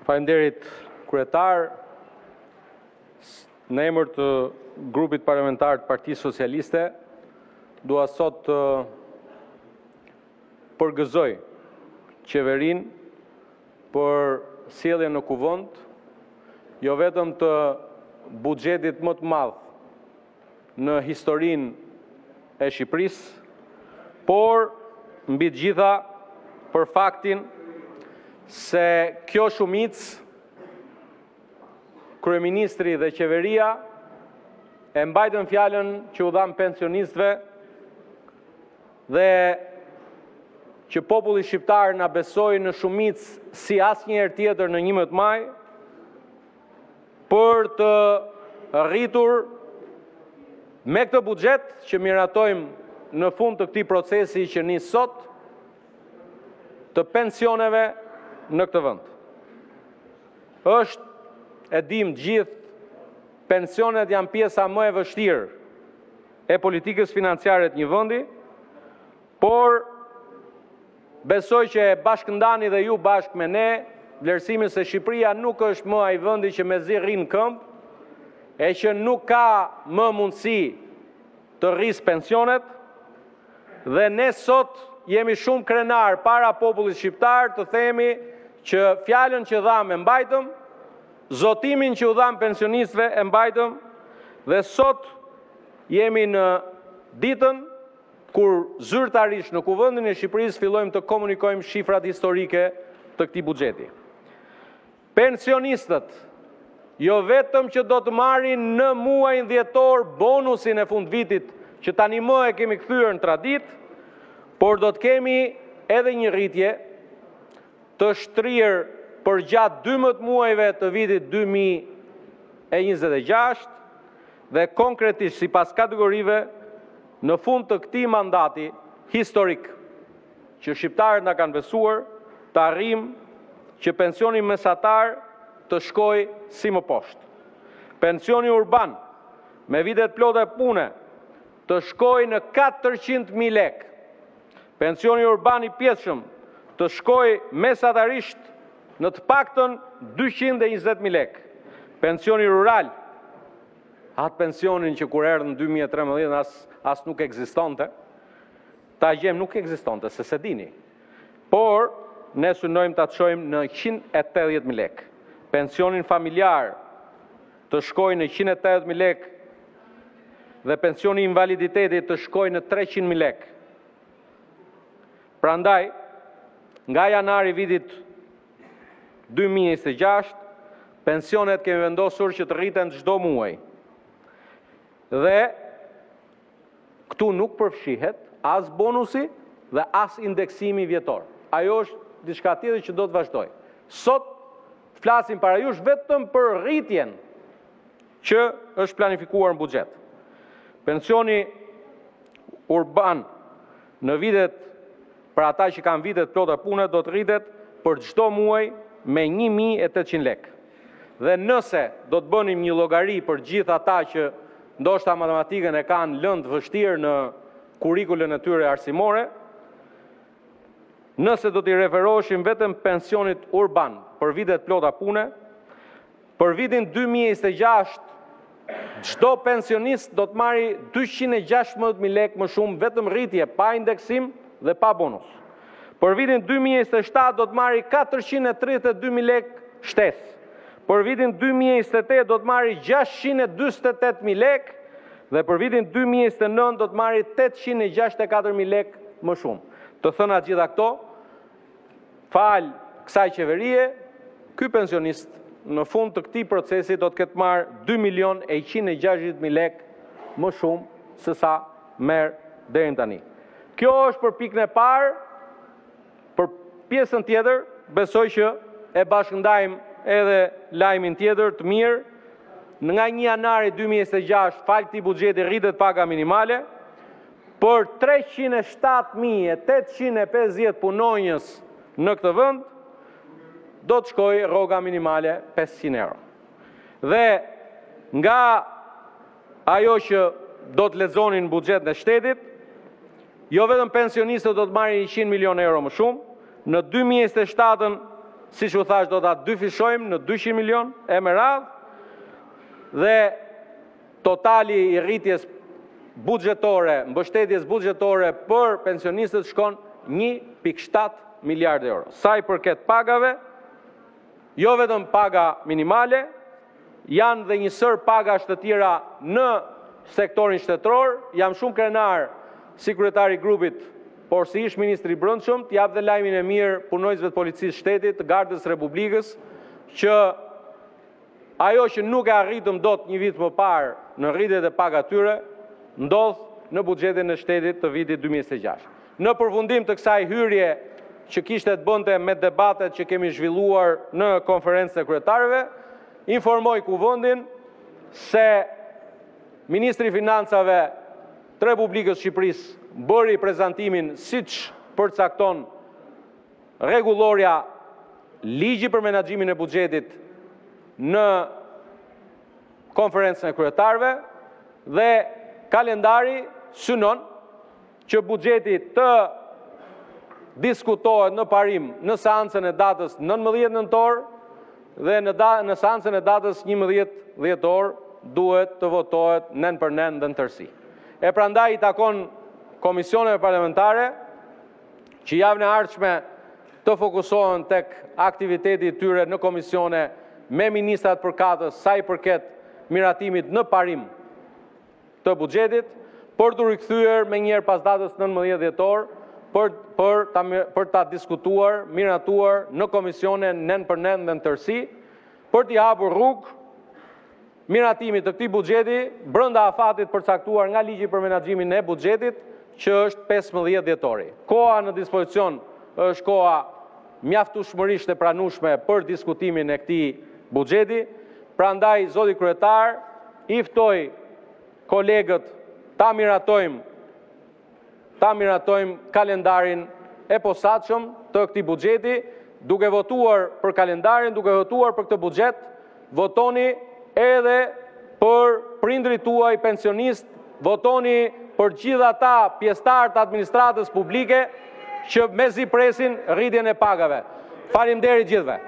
Faleminderit, Kryetar! Në emër të Grupit Parlamentar të Partisë Socialiste, dua sot të përgëzoj qeverinë për sjelljen në Kuvend jo vetëm të buxhetit më të madh në historinë e Shqipërisë, por, mbi të gjitha, për faktin se kjo shumicë, Kryeministri dhe qeveria, e mbajtën fjalën që u dhanë pensionistëve dhe që populli shqiptar na besoi në shumicë si asnjëherë tjetër në 11 maj, për të rritur me këtë buxhet që miratojmë në fund të këtij procesi që nis sot, të pensioneve në këtë vend. Është, e dimë të gjithë, pensionet janë pjesa më e vështirë e politikës financiare të një vendi, por besoj që e bashkëndani dhe ju bashkë me ne vlerësimin se Shqipëria nuk është më ai vendi që mezi rri në këmbë e që nuk ka më mundësi të rrisë pensionet dhe ne sot jemi shumë krenarë para popullit shqiptar të themi që fjalën që dhamë e mbajtëm, zotimin që u dhamë pensionistëve e mbajtëm dhe sot jemi në ditën kur zyrtarisht në Kuvendin e Shqipërisë fillojmë të komunikojmë shifrat historike të këtij buxheti. Pensionistët jo vetëm që do të marrin në muajin dhjetor bonusin e fundvitit, që tani më e kemi kthyer në traditë, por do të kemi edhe një rritje të shtrirë përgjatë 12 muajve të vitit 2026 dhe konkretisht sipas kategorive në fund të këtij mandati historik që shqiptarët na kanë besuar, të arrijmë që pensioni mesatar të shkojë si më poshtë. Pensioni urban me vite të plota pune të shkojë në 400.000 lekë. Pensioni urban i pjesshëm të shkojë mesatarisht në të paktën 220.000 lekë. Pensioni rural, atë pensionin që kur erdhi në 2013 as, as nuk ekzistonte, ta gjejmë nuk ekzistonte, se s'e dini. Por ne synojmë ta çojmë në 180.000 lekë. Pensionin familjar të shkojë në 180.000 lekë dhe pensioni i invaliditetit të shkojë në 300.000 lekë. Prandaj, nga janari i vitit 2026, pensionet kemi vendosur që të rriten çdo muaj. Dhe këtu nuk përfshihet as bonusi dhe as indeksimi vjetor. Ajo është diçka tjetër që do të vazhdojë. Sot flasim para jush vetëm për rritjen që është planifikuar në buxhet. Pensioni urban në vitet për ata që kanë vite të plota pune do të rritet për çdo muaj me 1800 lekë. Dhe nëse do të bënim një llogari për gjithë ata që ndoshta matematikën e kanë lënë të vështirë në kurrikulën e tyre arsimore, nëse do t'i referoheshim vetëm pensionit urban për vite të plota pune, për vitin 2026 çdo pensionist do të marrë 216.000 lekë më shumë vetëm rritje, pa indeksim dhe pa bonus. Për vitin 2027 do të marrë 432.000 lekë shtesë. Për vitin 2028 do të marrë 648.000 lekë dhe për vitin 2029 do të marrë 864.000 lekë më shumë. Të thëna të gjitha këto, falë kësaj qeverie, ky pensionist në fund të këtij procesi do të ketë marrë 2 milion e 160 mijë lekë më shumë se sa merr deri më tani. Kjo është për pikën e parë, për pjesën tjetër besoj që e bashkëndajmë edhe lajmin tjetër të mirë. Nga 1 janari 2026, falë këtij buxheti rritet paga minimale për 307.850 punonjës në këtë vend do të shkojë rroga minimale 500 euro. Dhe nga ajo që do të lexoni në buxhetin e shtetit, jo vetëm pensionistët do të marrin 100 milionë euro më shumë, në 2027-ën. Siç ju thashë, do ta dyfishojmë në 200 milionë e me radhë dhe totali i rritjes buxhetore, mbështetjes buxhetore për pensionistët shkon 1.7 miliardë euro. Sa u përket pagave, jo vetëm paga minimale, janë dhe një sërë pagash të tjera në sektorin shtetëror. Jam shumë krenar si kryetar i grupit, por si ish-ministër i Brendshëm, t'u jap dhe lajmin e mirë punonjësve të Policisë së Shtetit, të Gardës së Republikës, që ajo që nuk e arritëm dot një vit më parë në rritjet e pagave të tyre, ndodh në buxhetin e shtetit të vitit 2026. Në përfundim të kësaj hyrjeje, që kishte të bënte me debatet që kemi zhvilluar në Konferencën e Kryetarëve, informoj Kuvendin se ministri i Financave të Republikës së Shqipërisë bëri prezantimin, siç përcakton Rregullorja, ligji “Për menaxhimin e buxhetit” në Konferencën e Kryetarëve dhe kalendari synon që buxheti të diskutohet në parim në seancën e datës 19 nëntor dhe në seancën e datës 11 dhjetor duhet të votohet nen për nen dhe në tërësi. E prandaj u takon komisioneve parlamentare që javën e ardhshme të fokusohen tek aktiviteti i tyre në komisione me ministrat përkatës sa i përket miratimit në parim të buxhetit, për t'u rikthyer menjëherë pas datës 19 dhjetor për për ta për ta diskutuar, miratuar në komisione nen për nen dhe në tërësi, për t'i hapur rrugë miratimit të këtij buxheti brenda afatit të përcaktuar nga ligji për menaxhimin e buxhetit, që është 15 dhjetori. Koha në dispozicion është koha mjaftueshmërisht e pranueshme për diskutimin e këtij buxheti, prandaj zoti kryetar, i ftoj kolegët ta miratojmë ta miratojmë kalendarin e posaçëm të këtij buxheti, duke votuar për kalendarin, duke votuar për këtë buxhet, votoni edhe për prindërit tuaj pensionistë, votoni për të gjithë ata pjesëtarë të administratës publike që mezi presin rritjen e pagave. Faleminderit të gjithëve!